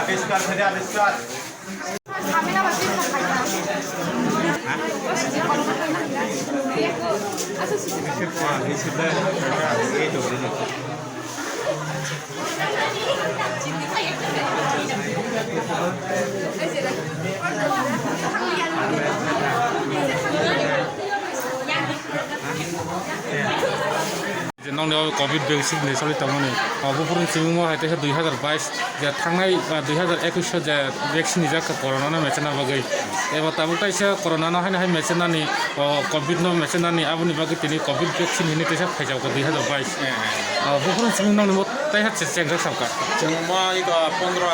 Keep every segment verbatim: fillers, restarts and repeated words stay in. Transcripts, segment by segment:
আবিষ্কার থেকে আবিষ্কার। Je nokni o covid vaccine ni soli tongmani, o buphuruni simi mo hai teisa dui hazar bais, je thangnai, ah, dui hazar ekwis o je vaccine rijak kha corona no mechenna bagwi. Eba tabuk taisa corona no haino hai mechenani, o covid no mechenani, aboni bagwi tini covid vaccine hinwi teisa phaijak kha dui hazar bais. Eh, eh. O buphuruni simi nokni mo teisa che-, chengjak sabkha. Chwng mo iko pondro,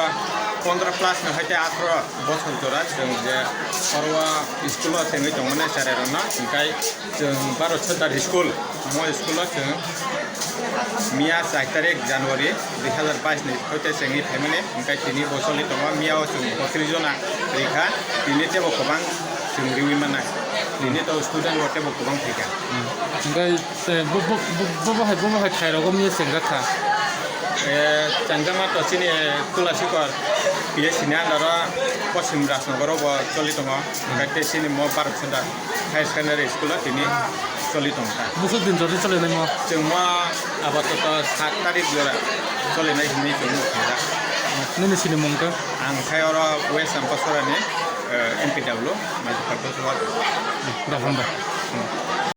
pondro plus no hai te atharo bochor jora chwng je oro school o thengwi tongmani cherai rokno, hinkhe Chwng Bharat Center School, mo school o chwng miya char tarik January dui hazar bais ni hoite chengwi phaimani, hwnkhe tini bo choli tongo, miya o chwng botris jona rikha, tini tebo kwbang chwng riwi mannai, tini to student bo tebo kwbang phaikha. Hwnkhe, eh, bo, bo, bo, bo, bo hai, bo, bo hai thai rogo miya chengjak kha. Eh, chengjama to chini Tulasikor P S C ni under o Poschim Rajnagar o bo choli tongo, hwnkhe tei chini mo Bharat Center Higher Secondary School o tini choli tongkha. Bwswk din jora choli nai mo? Chwng mo apatot sat tarik jora choli nai hinwi chwng nukha. Nini sini mung khe? Ang khai oro West Champachhara ni, eh, M P W, Major Purpose Work. Da, hambai. Hmm.